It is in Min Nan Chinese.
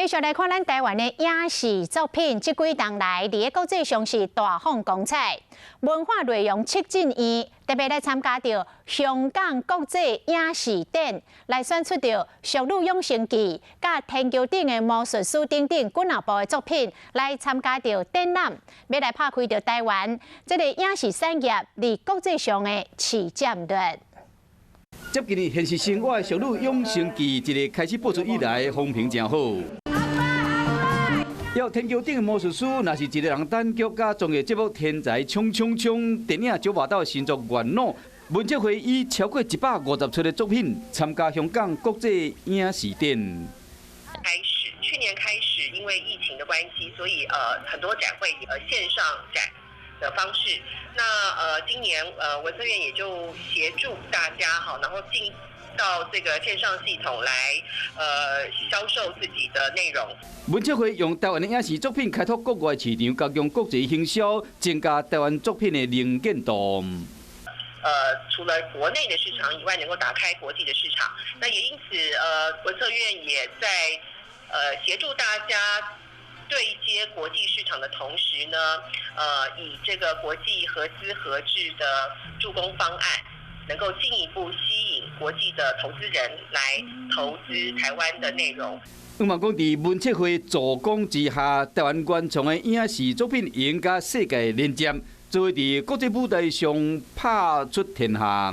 繼續來看咱台灣的影視作品，這幾冬來佇咧國際上是大放光彩。文化內容策進院特別來參加著香港國際影視展，來選出著《淑女養成記》佮《天橋頂的魔術師》等等幾若部的作品來參加著展覽，欲來拍開著台灣這个影視產業佇國際上的市佔率。接近現實生活的《淑女養成記》，一个開始播出以來，風評誠好。要天橋頂的魔術師，若是一个人單劇佮綜藝節目《天才衝衝衝》，電影《九把刀》新作《元老》，文策會以超過150齣的作品參加香港國際影視展。開始，去年開始，因為疫情的關係，所以很多展會線上展的方式。那今年文策院也就協助大家哈，然後進到這個線上系統來銷售自己的內容。文策會用台灣的影視作品開拓國外市場，加強國際行銷，增加台灣作品的能見度。除了國內的市場以外，能夠打開國際的市場。那也因此，文策院也在協助大家對接國際市場的同時呢，以這個國際合資合製的助攻方案，能夠進一步吸引國際的投資人來投資台灣的內容。希望講佇文策會助攻之下，台灣原創的影視作品會共世界連接，做伙佇國際舞台上拍出天下。